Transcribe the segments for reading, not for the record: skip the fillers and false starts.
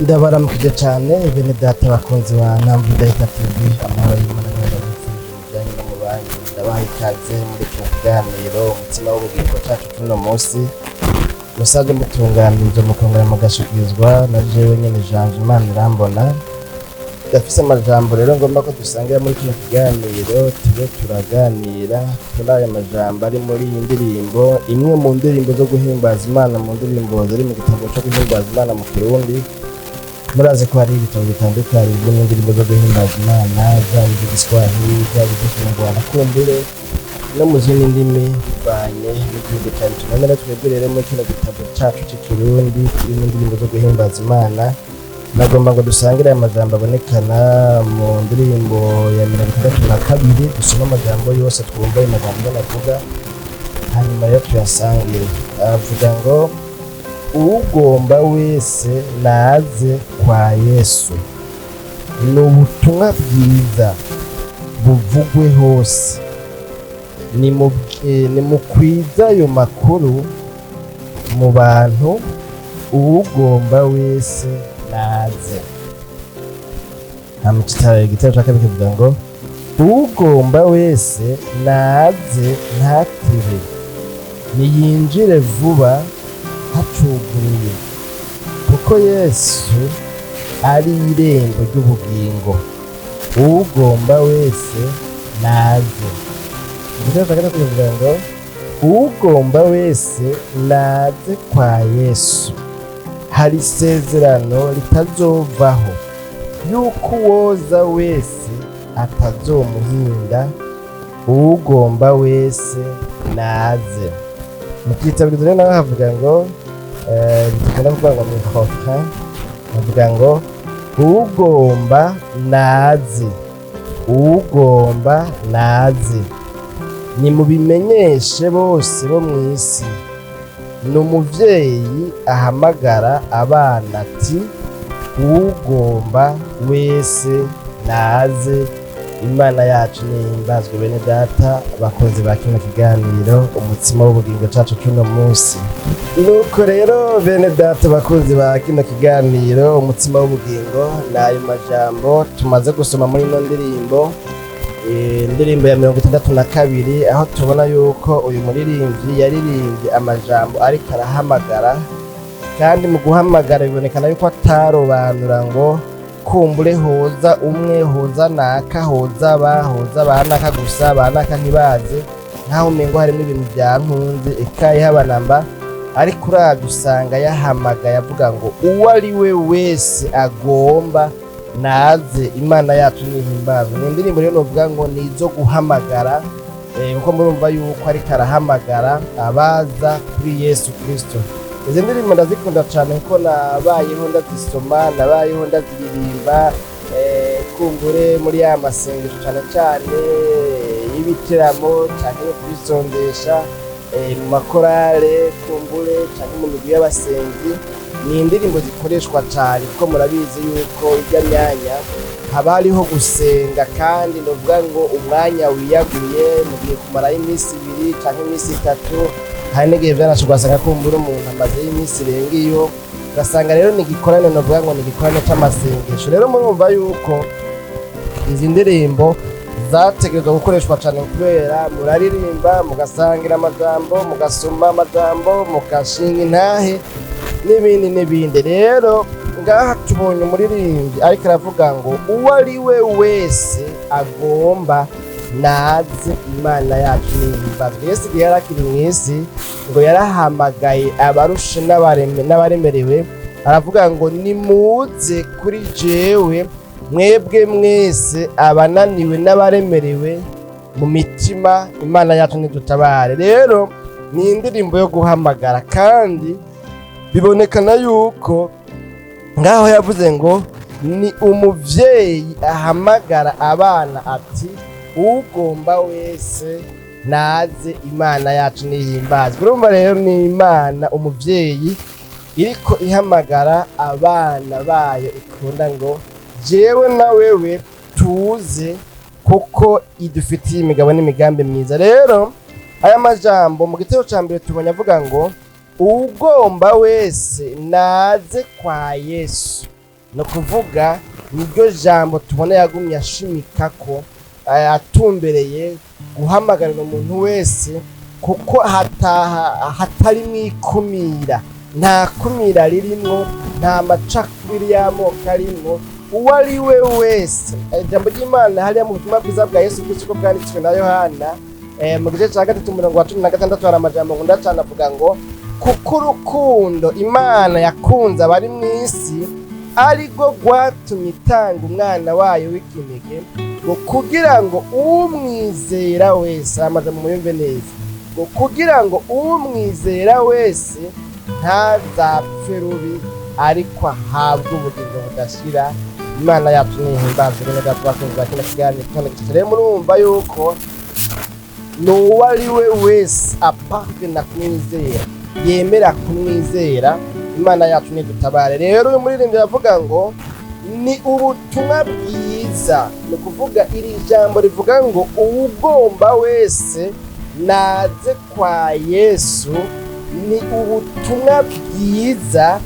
Ndabaramukije cyane bene data bakunzi ba Ntambwe Idahita TV, amahoro y'Imana n'abifurije mu byanyu no mu banyu. Ndabaha ikaze muri kino kiganiro Umutima w'Ubugingo cacu c'uno munsi musanzwe mutunganije mukongera mugashikirizwa na jewe nyene Janvier Imana irambona. Ndafise amajambo rero ngomba ko dusangira muri kino kiganiro, tube turaganira kuri aya majambo ari muri iyi ndirimbo, imwe mu ndirimbo zo guhimbaza Imana, mu ndirimbo ziri mu gitabo co guhimbaza Imana mu Kirundi. Murazi ko hari ibitabo bitandukanye birimo indirimbo zo guhimbaza Imana, zaba iz'igiswahili, zaba iz'ikinyarwanda, kumbure no mu zindi ndimi bivanye n'igihugu cyacu. None twebwe rero muri kino gitabo cacu c'ikirundi kirimo indirimbo zo guhimbaza Imana, nagomba ngo dusangire aya majambo abonekana mu ndirimbo ya 62, dusome amajambo yose, twumve ayo majambo ingene avuga, hanyuma rero tuyasangire. Avuga ngo: "Ugomba wese naze kwa Yesu, ni ubutumwa bwiza buvugwe hose, nimukwize ayo makuru mu bantu, uwugomba wese naze." Hama igitero ca kabiri kivuga ngo: "Uwugomba wese naze, ntatebe, niyinjire vuba hacuguruye, kuko Yesu ari irembo ry'ubugingo, uwugomba wese naze." Igitero ca gatatu kivuga ngo: "Uwugomba wese naze kwa Yesu, hari isezerano ritazovaho yuko uwoza wese atazomuhinda, uwugomba wese naze." Mu kitabirizo rero naho havuga ngo tugenda kuvuga ngo ni refrain, havuga ngo: "Ugomba naze, ugomba naze, nimubimenyeshe bose bo mw'isi, ni umuvyeyi ahamagara abana ati: 'Ugomba wese naze.'" Imana yacu nihimbazwe. Bene data bakunzi ba kino kiganiro Umutsima w'Ubugingo cacu c'uno munsi, nuko rero bene data bakunzi ba kino kiganiro Umutsima w'Ubugingo, ni ayo majambo tumaze gusoma muri ino ndirimbo, indirimbo ya 62, aho tubona yuko uyu muririmbyi yaririmbye amajambo ariko arahamagara. Kandi mu guhamagara bibonekana yuko atarobanura ngo kumbure hoza umwe, hoza naka, hoza ba, hoza ba naka gusa, ba naka ntibaze, nkaho umengo harimo ibintu bya nkunze ikaye habanamba. Ariko uravye usanga yahamagaye avuga ngo uwo ari we wese agomba naze. Imana yacu nihimbazwe. Ni indirimbo rero novuga ngo ni izo guhamagara, kuko murumva yuko ariko arahamagara abaza kuri Yesu Kristo. Izi ndirimbo ndazikunda cyane kuko nabayeho ndazisoma, nabayeho ndaziririmba, kumbure muri ya masengesho cyane cyane y'ibiteramo cyane yo kwisondesha, mu makorale kumbure cyane mu migwi y'abasenzi. Ni indirimbo zikoreshwa cyane kuko murabizi yuko ijya myanya haba hariho gusenga, kandi novuga ngo umwanya wiyaguye mugiye kumarayo iminsi 2 cyangwa iminsi 3. Hari n'igihe byanashobora ugasanga kumbura umuntu amazeyo iminsi irenga iyo, ugasanga rero ni igikorane, novuga ngo ni igikorane c'amasengesho. Rero murumva yuko izi ndirimbo zategerezwa gukoreshwa cyane kubera muraririmba, mugasangira amajambo, mugasoma amajambo, mugashinga intahe n'ibindi n'ibindi. Rero ngaha tubonye umuririmbyi ariko aravuga ngo uwo ari we wese agomba naze. Imana yacu nihimbazwe. Yesu igihe yari akiri mu isi ngo yarahamagaye abarushe n'abaremerewe, aravuga ngo: "Nimuze kuri jewe mwebwe mwese abananiwe n'abaremerewe mu mitima." Imana yacu nidutabare. Rero ni indirimbo yo guhamagara, kandi bibonekana yuko ngaho yavuze ngo ni umuvyeyi ahamagara abana ati: "Ugomba wese naze." Imana yacu nihimbazwe. Urumva rero ni Imana umuvyeyi iriko ihamagara abana bayo ikunda ngo jewe na wewe tuze, kuko idufitiye imigabo n'imigambi myiza. Rero aya majambo mu gitero ca mbere tubonye avuga ngo: "Ugomba wese naze kwa Yesu." Ni ukuvuga niryo jambo tubona yagumye ashimika ko atumbereye guhamagarira umuntu wese, kuko hataha hatarimwo ikumira, nta kumira ririmwo, nta macakubiri y'amoko arimwo. Uwo ari we wese, ijambo ry'Imana hariya mu butumwa bwiza bwa Yesu Kristo uko bwanditswe na Yohana, mu gice cya 3 umurongo wa 16, hari amajambo nkunda cyane avuga ngo: "Kuko urukundo Imana yakunze abari mu isi ari rwo rwatumye itanga umwana wayo w'ikinege, ngo kugira ngo umwizera wese", amajambo muyumve neza, ngo kugira ngo umwizera wese ntazapfe rubi, ariko ahabwe ubugingo budashira. Imana yacu nihimbazwe. Bene data bakunzi ba kino kiganiro, kino gice rero murumva yuko n'uwo ari we wese apparvient kumwizera, yemera kumwizera. Imana yacu nidutabare. Rero uyu muririmbyi aravuga ngo ni ubutumwa bwiza, ni ukuvuga iri jambo rivuga ngo uwugomba wese naze kwa Yesu, ni ubutumwa bwiza,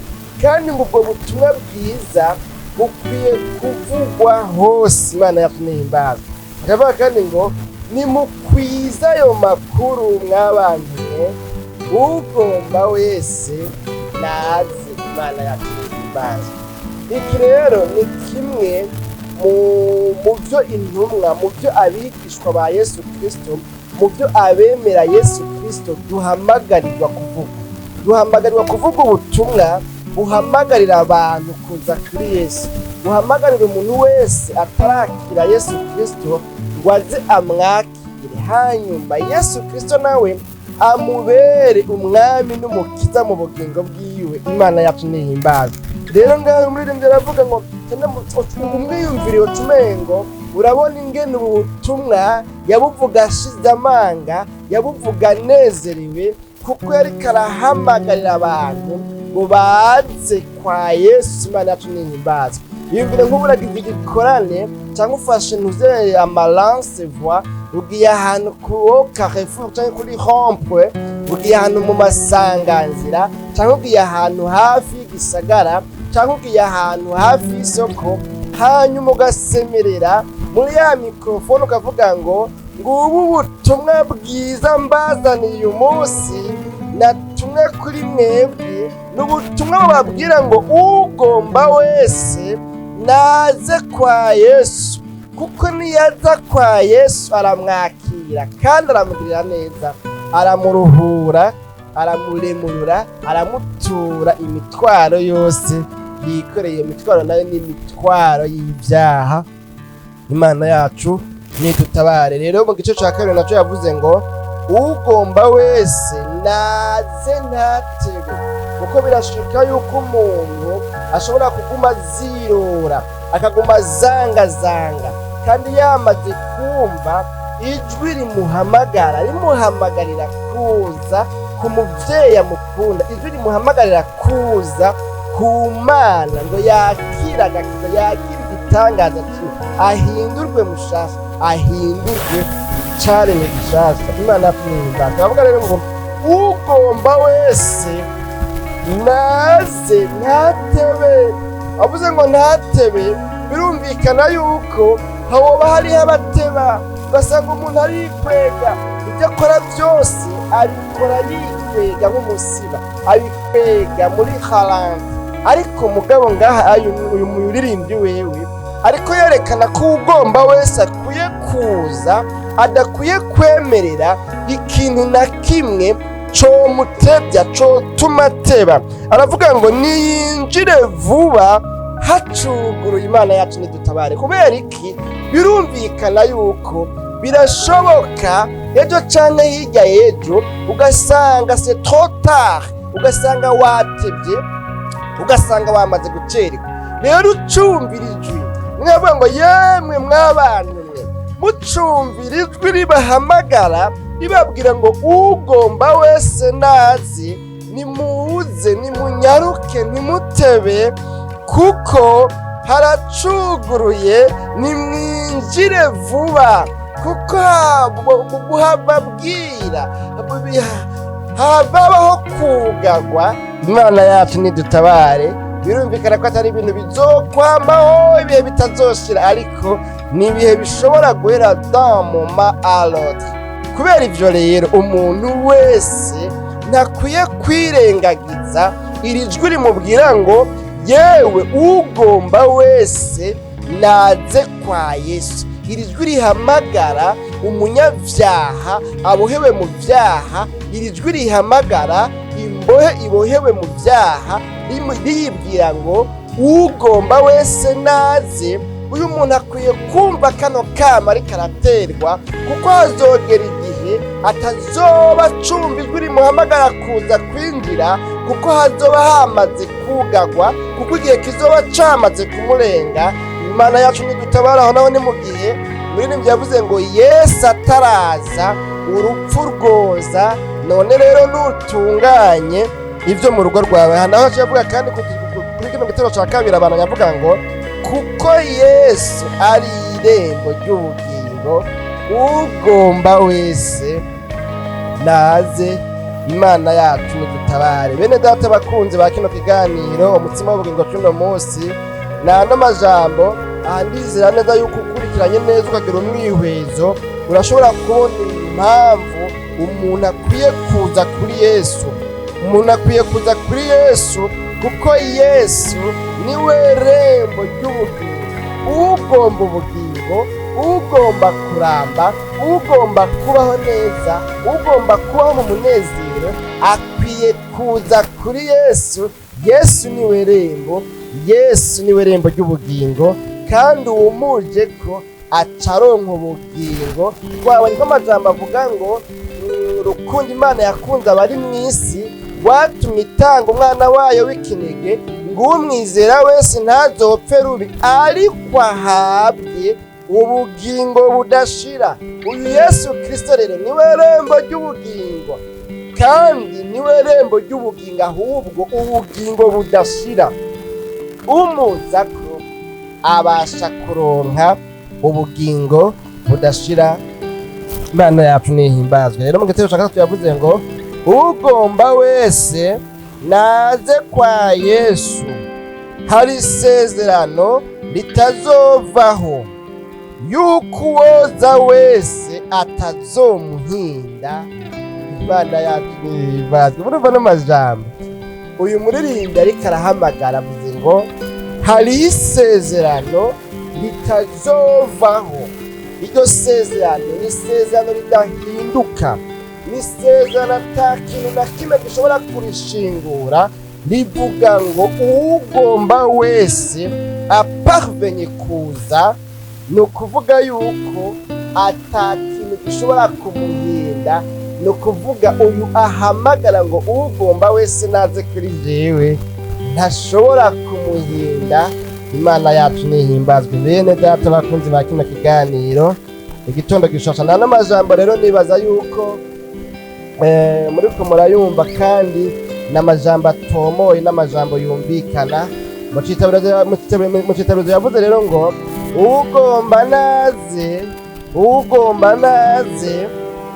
kandi ngo ubwo butumwa bwiza bukwiye kuvugwa hose. Imana yacu nihimbazwe. Akavuga kandi ngo nimukwize ayo makuru mwabantu mwe, ugomba wese naze. Imana yacu nihimbazwe. Iki rero ni kimwe mu byo intumwa, mu byo abigishwa ba Yesu Kristo, mu byo abemera Yesu Kristo duhamagarirwa kuvuga. Duhamagarirwa kuvuga ubutumwa buhamagarira abantu kuza kuri Yesu, buhamagarira umuntu wese atarakira Yesu Kristo ngo aze amwakire, hanyuma Yesu Kristo nawe amubere umwami n'umukiza mu bugingo bwiwe. Imana yacu nihimbazwe. Rero ngaho umuririmbyi aravuga ngo umwiyumvire ucumengo urabona ingene ubu butumwa yabuvuga ashize amanga, yabuvuga anezerewe, kuko yariko arahamagarira abantu ngo baze kwa Yesu. Imana yacu nihimbazwe. Yumvire nk'uburagize igikorane cyangwa ufashe ntuzeye ama lance-voix, ugiye ahantu ku carrefour cyangwa kuri rond-point, ugiye ahantu mu masanganzira, cyangwa ugiye ahantu hafi y'igisagara, cyangwa ugiye ahantu hafi y'isoko, hanyuma ugasemerera muri ya mikorofone ukavuga ngo: "Ngubu ubutumwa bwiza mbazaniye uyu munsi, natumwe kuri mwebwe, ni ubutumwa bubabwira ngo ugomba wese naze kwa Yesu, kuko niyaza kwa Yesu aramwakira kandi aramugirira neza, aramuruhura, aramuremurura, aramutura imitwaro yose yikoreye." Iyo mitwaro nayo ni imitwaro y'ibyaha. Imana yacu nitutabare. Rero mu gice cya kabiri nacyo yavuze ngo ugomba wese naze ntatebe, kuko birashika yuko umuntu ashobora kuguma azirora, akaguma azangazanga, kandi yamaze kumva ijwi rimuhamagara, rimuhamagarira kuza ku mubyeyi amukunda, ijwi rimuhamagarira kuza ku Mana ngo yakire agakiza, yakire igitangaza kimwe, ahindurwe mushasha, ahindurwe icaremwe gishasha. Imana yatumwimbaza. Turavuga rero ngo ugomba wese naze ntatebe. Avuze ngo ntatebe, birumvikana yuko hoba hariho abateba, ugasanga umuntu arikwega, ibyo akora byose abikora yikwega nk'umusiba, abikwega muri ralenti. Ariko mugabo ngaha uyu muririmbyi wewe ariko yerekana ko ugomba wese akwiye kuza, adakwiye kwemerera ikintu na kimwe comutebya, cotuma ateba. Aravuga ngo niyinjire vuba hacuguruye. Imana yacu nidutabare. Kubera iki? Birumvikana yuko birashoboka ejo canke hirya y'ejo ugasanga c'est trop tard, ugasanga watebye, ugasanga wamaze gucererwa. Rero ucumvira ijwi, mwavuga ngo: "Yemwe mw'abantu mwe, mucumvira ijwi ribahamagara ribabwira ngo ugomba wese nazi, nimuze, nimunyaruke, nimutebe, kuko haracuguruye, nimwinjire vuba, kuko hababwira habaho kugagwa." Imana yacu nidutabare. Birumvikana ko atari ibintu bizokwamaho ibihe bitazoshira, ariko ni ibihe bishobora guhera d'un moment à l'autre. Kubera ivyo rero, umuntu wese ntakwiye kwirengagiza iri jwi rimubwira ngo: "Yewe, ugomba wese naze kwa Yesu." Iri jwi rihamagara umunyabyaha abohewe mu byaha, iri jwi rihamagara imbohe ibohewe mu byaha, riyibwira ngo: "Ugomba wese naze." Uyu muntu akwiye kumva kano kama ariko araterwa, kuko hazogera igihe atazoba acumva ijwi rimuhamagara kuza kwinjira, kuko hazoba hamaze kugagwa, kuko igihe kizoba camaze kumurenga. Imana yacu ntidutabara. Aho naho ni mu gihe muririmbyi yavuze ngo: "Yesu ataraza, urupfu rwoza. None rero nutunganye ibyo mu rugo rwawe." Aha naho aciye avuga kandi kuri kino gitero cya kabiri, abantu yavuga ngo: "Kuko Yesu ari irembo ry'ubugingo, ugomba wese naze." Imana yacu nidutabare. Bene data bakunzi ba kino kiganiro Umutsima w'Ubugingo cy'uno munsi, ni ano majambo. Aha ndizera neza yuko ukurikiranye neza, ukagira umwihwezo, urashobora kubona impamvu umuntu akwiye kuza kuri Yesu. Umuntu akwiye kuza kuri Yesu kuko Yesu niwe rembo ry'ubugingo. Ugomba ubugingo, ugomba kuramba, ugomba kubaho neza, ugomba kubaho mu munezero, akwiye kuza kuri Yesu. Yesu niwe rembo, Yesu niwe rembo ry'ubugingo, kandi uwumuje ko aca aronka ubugingo. Twabonye ko amajambo avuga ngo urukundo Imana yakunze abari mu isi rwatumye itanga umwana wayo w'ikinege, ngo umwizera wese ntazopfe rubi, ariko ahabwe ubugingo budashira. Uyu Yesu Kirisito rero niwe rembo ry'ubugingo, kandi niwe rembo ry'ubugingo, ahubwo ubugingo budashira. Umuza ko abasha kuronka ubugingo budashira. Imana yacu nihimbazwe. Rero mu gitero cya gatatu yavuze ngo: "Ugomba wese naze kwa Yesu, hari isezerano ritazovaho yuko uwoza wese atazomuhinda." Imana yacu nihimbazwe. Murumva n'amajambo uyu muririmbyi ariko arahamagara, avuze ngo hariho isezerano ritazovaho. Iryo sezerano ni isezerano ridahinduka, ni isezerano ata kintu na kimwe gishobora kurishingura. Rivuga ngo uwugomba wese aparvenye kuza, ni ukuvuga yuko ata kintu gishobora kumuhinda. Ni ukuvuga uyu ahamagara ngo: "Ugomba wese naze kuri jewe", ntashobora kumuhinda. Imana yacu nihimbazwe. Bene data bakunzi ba kino kiganiro Igitondo Gishasha, nta n'amajambo rero nibaza yuko muriko murayumva, kandi n'amajambo atomoye, n'amajambo yumvikana. Mu citabirizo yavuze rero ngo: "Ugomba naze, ugomba naze."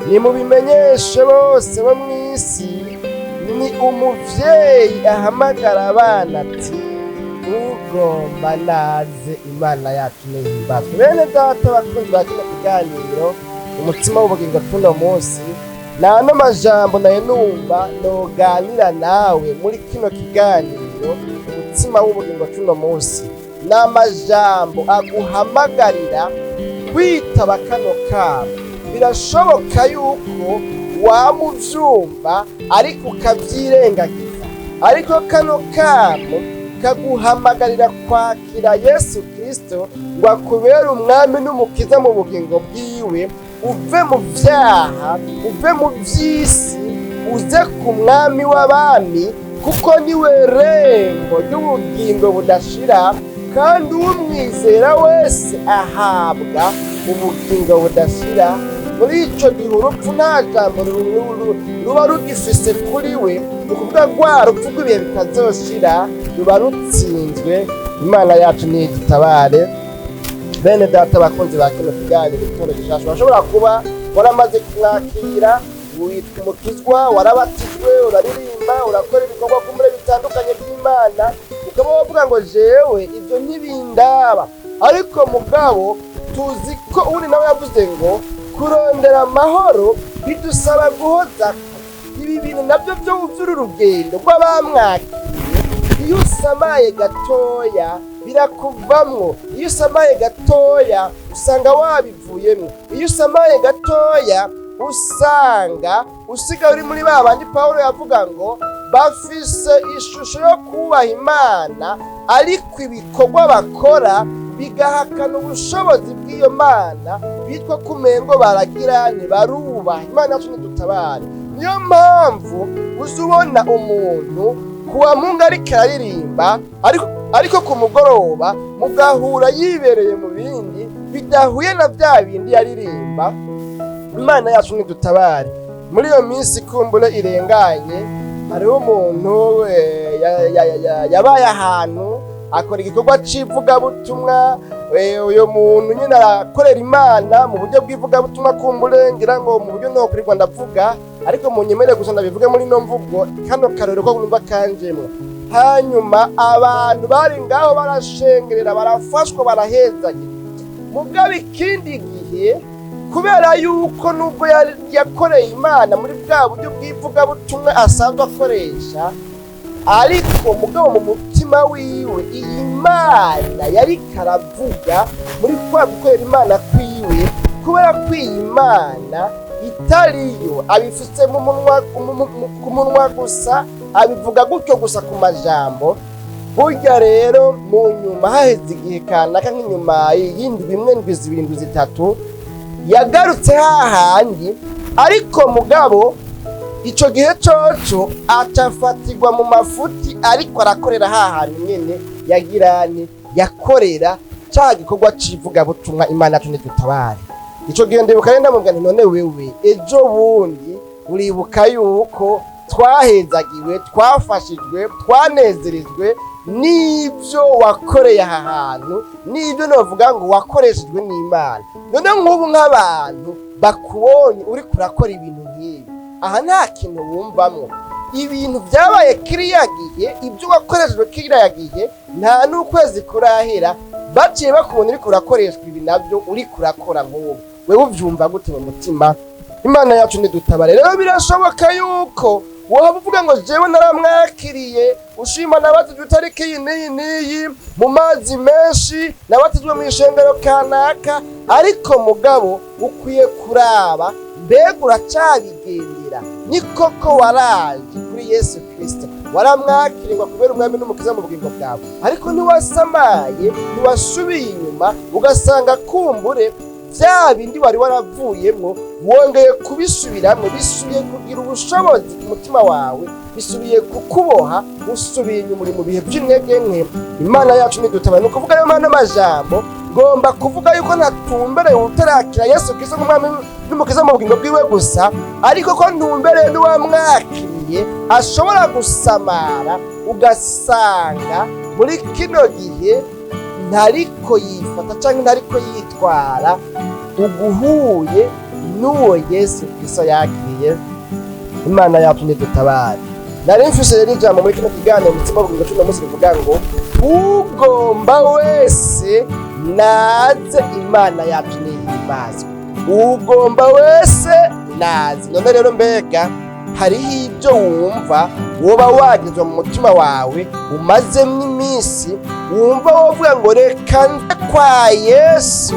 Nimubimenyeshe bose bo mw'isi, ni umuvyeyi ahamagara abana ati: "Ugomba naze." Imana yacu nihimbazwe. Bene data bakunzi ba kino kiganiro Umutsima w'Ubugingo tuno munsi, nta n'amajambo nayo numva noganira nawe muri kino kiganiro Umutsima w'Ubugingo tuno munsi. Ni amajambo aguhamagarira kwitaba kano kamo. Birashoboka yuko waba uvyumva ariko ukavyirengagiza, ariko kano kamo kaguhamagarira kwakira Yesu Kristo ngo akubere umwami n'umukiza mu bugingo bwiwe, uve mu vyaha, uve mu vy'isi, uze ku mwami w'abami, kuko niwe rembo ry'ubugingo budashira, kandi umwizera wese ahabwa ubugingo budashira. Muri ico gihe urupfu nta jambo ruba rugifise kuri we. Ni ukuvuga rwa rupfu rw'ibihe bitazoshira ruba rutsinzwe. Imana yacu nidutabare. Bene data bakunzi ba kino kiganiro Igitondo Gishasha, urashobora kuba waramaze kumwakira, witwa umukizwa, warabatijwe, uraririmba, urakora ibikorwa kumure bitandukanye by'Imana. Ukaba wavuga ngo jewe ibyo ntibindaba, ariko mugabo tuzi ko uwundi nawe yavuze ngo kurondera amahoro bidusaba guhoza. Ibi bintu nabyo byo by'uru rugendo rw'abamwakiriye, iyo usamaye gatoya birakuvamwo, iyo usamaye gatoya usanga wabivuyemo, iyo usamaye gatoya usanga usigaye uri muri ba bandi Pawulo yavuga ngo bafise ishusho yo kubaha Imana, ariko ibikorwa bakora bigahakana ubushobozi bw'iyo Mana, bitwa ko umengo baragirane barubaha Imana. Yacu ntidutabare. Niyo mpamvu uza ubona umuntu kuwa Mungu ariko araririmba, ariko ku mugoroba mugahura yibereye mu bindi bidahuye na bya bindi yaririmba. Imana yacu ntidutabare. Muri iyo minsi kumbure irenganye, hariho umuntu yabaye ahantu akora igikorwa c'ivugabutumwa. Uyo muntu nyine arakorera Imana mu buryo bw'ivugabutumwa, kumbure ngira ngo mu buryo ntokurirwa ndavuga, ariko munyemere gusa ndabivuge muri ino mvugo, kano karorero ko numva kanjemwo. Hanyuma abantu bari ngaho barashengerera, barafashwa, barahezagira. Mugabo ikindi gihe, kubera yuko nubwo yakoreye Imana muri bwa buryo bw'ivugabutumwa asanzwe akoresha, ariko mugabo mu mutima wiwe iyi Mana yari karavuga muri kwa gukorera Imana kwiwe, kubera ko iyi Mana itariyo abifite mu munwa, ku munwa gusa, abivuga gutyo gusa ku majambo. Burya rero mu nyuma haheze igihe kanaka, nk'inyuma y'indwi imwe, ndwi zibiri, ndwi zitatu, yagarutse hahandi, ariko mugabo ico gihe coco acafatirwa mu mafuti, ariko arakorera hahantu nyene yagirane yakorera ca gikorwa c'ivugabutumwa. Imana yacu ntidutabare. Ico gihe ndibuka rero ndamubwira nti: "None wewe ejo bundi uribuka yuko twahezagiwe, twafashijwe, twanezerejwe n'ibyo wakoreye aha hantu, n'ibyo novuga ngo wakoreshejwe n'Imana. None nk'ubu nk'abantu bakubonye uriko urakora ibintu nk'ibi aha, nta kintu wumvamwo? Ibintu byabaye kiriya gihe, ibyo wakoreshejwe kiriya gihe, nta n'ukwezi kurahera baciye bakubona uriko urakoreshwa ibi nabyo uriko urakora nk'ubu, wewe uvyumva gute mu mutima?" Imana yacu ntidutabare. Rero birashoboka yuko waba uvuga ngo jewe naramwakiriye, ushima nabatijwe itariki iyi n'iyi n'iyi mu mazi menshi, nabatijwe mu ishengero kanaka, ariko mugabo ukwiye kuraba mbega uracabigendera? Ni koko waraje kuri Yesu Kirisito, waramwakiriye ngo akubere umwami n'umukiza mu bugingo bwawe, ariko ntiwasamaye, ntiwasubiye inyuma, ugasanga kumbure bya bindi wari waravuyemwo wongeye kubisubiramwo, bisubiye kugira ubushobozi ku mutima wawe, bisubiye kukuboha, usubiye inyuma, uri mu bihe by'intege nke. Imana yacu ntidutabara. Ni ukuvuga rero mpano majambo ngomba kuvuga yuko ntatumbereye utarakira Yesu Kristo nk'umwami n'umukiza mu bugingo bwiwe gusa, ariko ko ntumbereye n'uwamwakiriye ashobora gusamara, ugasanga muri kino gihe ntariko yifata cyangwa ntariko yitwara uguhuye n'uwo Yesu Kristo yakiriye. Imana yacu ntidutabare. Nari mfise rero ijambo muri kino kiganiro Mutima Bugingo cuno munsi rivuga ngo ugomba wese naze. Imana yacu nihimbazwe. Ugomba wese naze. None rero mbega hariho ibyo wumva woba wagezwa mu mutima wawe umazemo iminsi, wumva wovuga ngo reka nze kwa Yesu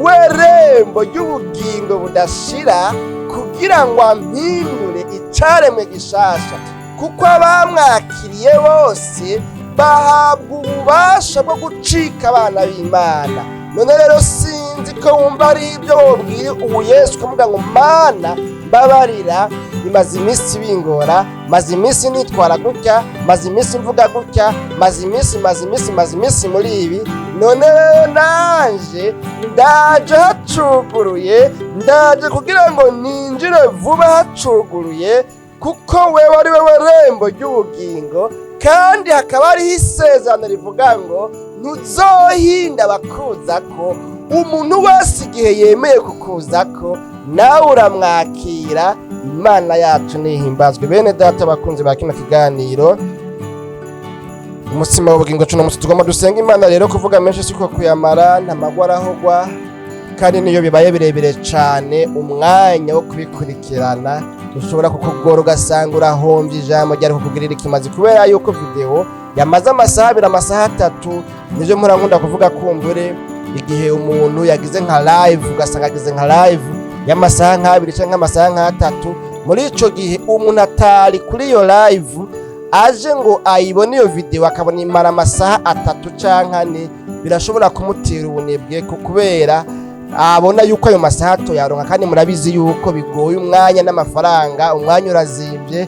we rembo ry'ubugingo budashira, kugira ngo ampindure icaremwe gishasha, kuko abamwakiriye bose bahabwa ububasha bwo gucika abana b'Imana? None rero sinzi ko wumva ari ibyo wobwira ubu Yesu, ukavuga ngo: "Mana, mbabarira, bimaze iminsi bingora, maze iminsi nitwara gutya, maze iminsi mvuga gutya, maze iminsi, maze iminsi, maze iminsi muri ibi. None rero nanje ndaje hacuguruye, ndaje kugira ngo ninjire vuba hacuguruye, kuko wewe ari wewe rembo ry'ubugingo, kandi hakaba hariho isezerano rivuga ngo ntuzohinda abakuzako." Umuntu wese igihe yemeye kukuzako, nawe uramwakira. Imana yacu nihimbazwe. Bene data, abakunzi ba kino kiganiro. Umutsima w'ubugingo cuno musi tugomba dusenga Imana. Rero kuvuga menshi siko kuyamara, ntamagwa arahogwa, kandi niyo bibaye birebire cane umwanya wo kubikurikirana ushobora kukugora, ugasanga urahombye ijambo ryari kukugirira ikimazi kubera yuko video yamaze amasaha 2, amasaha 3. Nivyo mpora nkunda kuvuga, kumbure igihe umuntu yagize nka live, ugasanga agize nka live y'amasaha nk'abiri canke amasaha nk'atatu, muri ico gihe umuntu atari kuri iyo live aje ngo ayibone iyo video, akabona imara amasaha 3 canke 4, birashobora kumutera ubunebwe kubera abona yuko ayo masaha atoyaronka. Kandi murabizi yuko bigoye, umwanya n'amafaranga, umwanya urazimvye.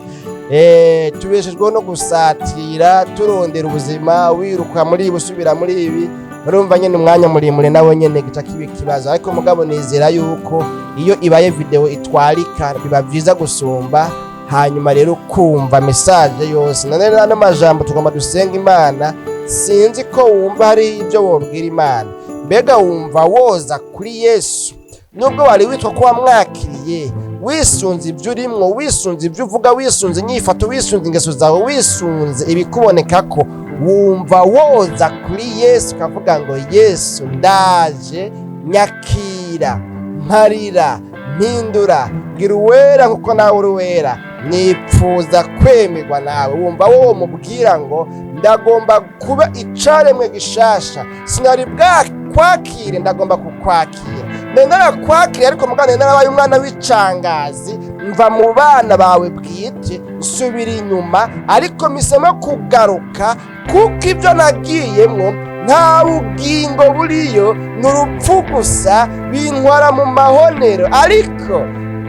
Tubeshejweho no gusatira, turondera ubuzima, wiruka muri ibi, usubira muri ibi, urumva nyene umwanya muremure nawe nyene gica kiba ikibazo. Ariko mugabo nizera yuko iyo ibaye video itwarika biba vyiza gusumba, hanyuma rero kumva message yose. None rero ano majambo tugomba dusenga Imana. Sinzi ko wumva hari ibyo wobwira Imana. Mbega wumva woza kuri Yesu, nubwo wari witwa ko wamwakiriye, wisunze ibyo urimwo, wisunze ibyo uvuga, wisunze inyifato, wisunze ingeso zawe, wisunze ibikuboneka, ko wumva woza kuri Yesu ukavuga ngo: "Yesu, ndaje, nyakira, mparira, mpindura, gira uwera nkuko nawe uri uwera, nipfuza kwemerwa nawe"? Wumva wowe mubwira ngo: "Ndagomba kuba icaremwe gishasha, sinari bwakwakire, ndagomba kukwakira. Nari narakwakiriye, ariko mugabo nari narabaye umwana w'icangazi, mva mu bana bawe bwite, nsubira inyuma, ariko mpisemo kugaruka kuko ibyo nagiyemwo nta bugingo buriyo, ni urupfu gusa, bintwara mu mahonero. Ariko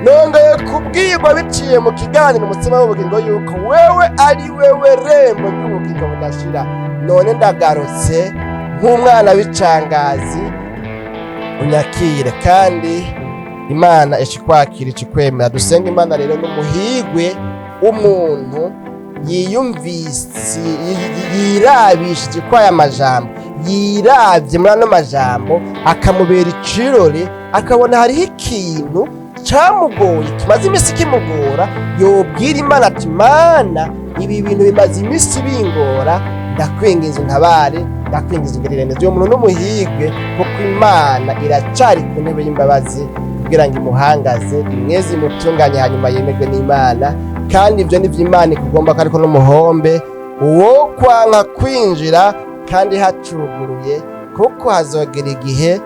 nongeye kubwirwa biciye mu kiganiro Umutsima w'Ubugingo yuko wewe ari wewe rembo ry'ubugingo budashira. None ndagarutse nk'umwana w'icangazi, unyakire." Kandi Imana ikikwakira, ikikwemera. Dusenga Imana rero. N'umuhigwe umuntu yiyumvise, yirabishije ko aya majambo, yiravye muri ano majambo, akamubera icirore, akabona hariho ikintu camugoye, kimaze iminsi kimugora, yobwira Imana ati: "Mana, ibi bintu bimaze iminsi bingora, ndakwinginze untabare, ndakwinginze ungirire neza." Uyo muntu n'umuhigwe, kuko Imana iracari ku ntebe y'imbabazi kugira ngo imuhangaze, imweze, imutunganye, hanyuma yemerwe n'Imana. Kandi ibyo nivyo Imana ikugomba ko, ariko n'umuhombe uwo kwanka kwinjira kandi hacuguruye, kuko hazogera igihe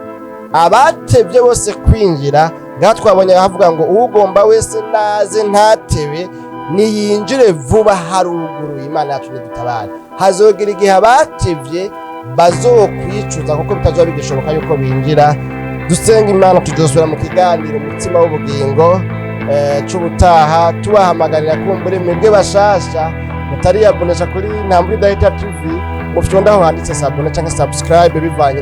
abatevye bose kwinjira. Ngaha twabonye havuga ngo: "Ugomba wese naze, ntatebe, niyinjire vuba, haruguruye." Imana yacu nidutabare. Hazogera igihe abatevye bazokwicuza, kuko bitazoba bigishoboka yuko binjira. Dusenga Imana. Tuzosubira mu kiganiro Umutsima w'Ubugingo c'ubutaha, tubahamagarira kumbure mwebwe bashasha mutariyabonesha kuri Ntambwe Idahita TV, mufite aho handitse s'abonner canke subscribe, bivanye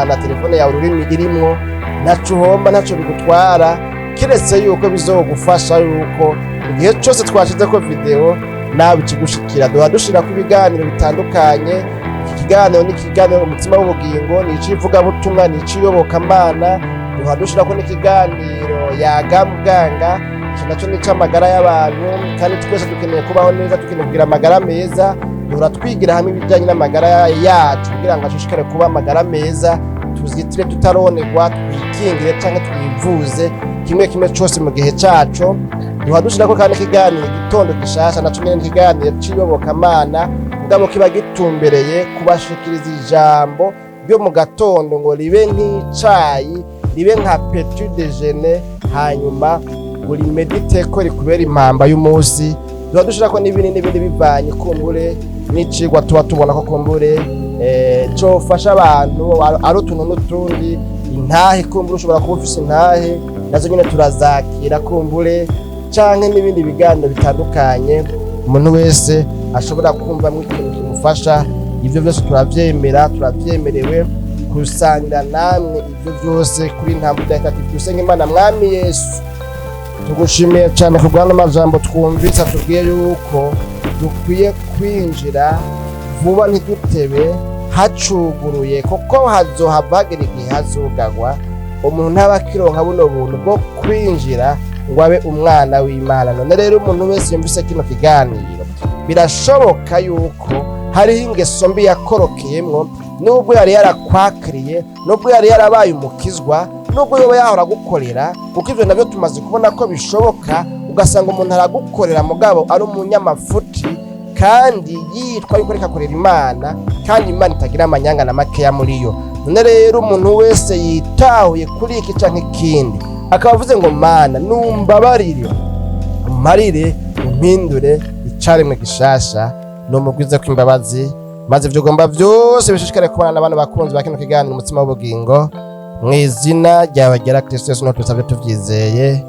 na telefone yawe ururimi irimwo. Ntaco uhomba, ntaco bigutwara, kiretse yuko bizogufasha yuko igihe cose twashizeko video nawe ikigushikira. Duha dushirako ibiganiro bitandukanye. Iki kiganiro ni ikiganiro Umutsima w'Ubugingo, ni icivugabutumwa, ni iciyobokamana. Duha dushirako n'ikiganiro Yaga Muganga, ico naco ni ic'amagara y'abantu, kandi twese dukeneye kubaho neza, dukeneye kugira amagara meza. Duhora twigira hamwe ibijyanye n'amagara yacu kugira ngo ashishikare kuba amagara meza, tuzitire tutaronerwa, twikingire cyangwa twivuze, kimwe kimwe cyose mu gihe caco. Duha dushirako kandi ikiganiro Igitondo Gishasha, naco nyene ikiganiro c'iyobokamana, mugabo kiba gitumbereye kubashikiriza ijambo ryo mu gatondo ngo ribe nk'icayi, ribe nka petit déjeuner, hanyuma urimedite ko rikubera impamba y'umunsi. Duha dushirako n'ibindi n'ibindi, bivanye kumbure n'icigwa tuba tubona ko kumbure cofasha abantu, ari utuntu n'utundi. Intahe, kumbure ushobora kuba ufise intahe, nazo nyene turazakira kumbure, canke n'ibindi biganiro bitandukanye umuntu wese ashobora kumvamwo ikintu kimufasha. Ivyo byose turavyemera, turavyemerewe gusangira namwe ivyo byose kuri Ntambwe Idahita TV. Dusenga Imana. Mwami Yesu, tugushimiye cyane ku bw'ano majambo twumvise atubwiye yuko dukwiye kwinjira vuba, ntidutebe, hacuguruye, kuko hazohava hagera igihe hazugagwa, umuntu ntaba akironka buno buntu bwo kwinjira ngo abe umwana w'Imana. None rero umuntu wese yumvise kino kiganiro, birashoboka yuko Hariho ingeso mbi yakorokeyemwo, nubwo yari yarakwakiriye, nubwo yari yarabaye umukizwa, nubwo yoba yahora agukorera, kuko ivyo navyo tumaze kubona ko bishoboka. Ugasanga umuntu aragukorera, mugabo ari umunyamafuti, kandi yitwa yuko ariko akorera Imana, kandi Imana itagira amanyanga na makeya muri yo. None rero umuntu wese yitahuye kuri iki canke ikindi, akaba avuze ngo: "Mana, numbabarire, umparire, umpindure icaremwe gishasha", numugwize ko imbabazi, maze ivyo ugomba vyose bishishikare kubana n'abantu bakunzi ba kino kiganiro Umutsima w'Ubugingo. Mu izina ryawe ryera Kristo Yesu niho tubisabye tuvyizeye,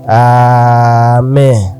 amen.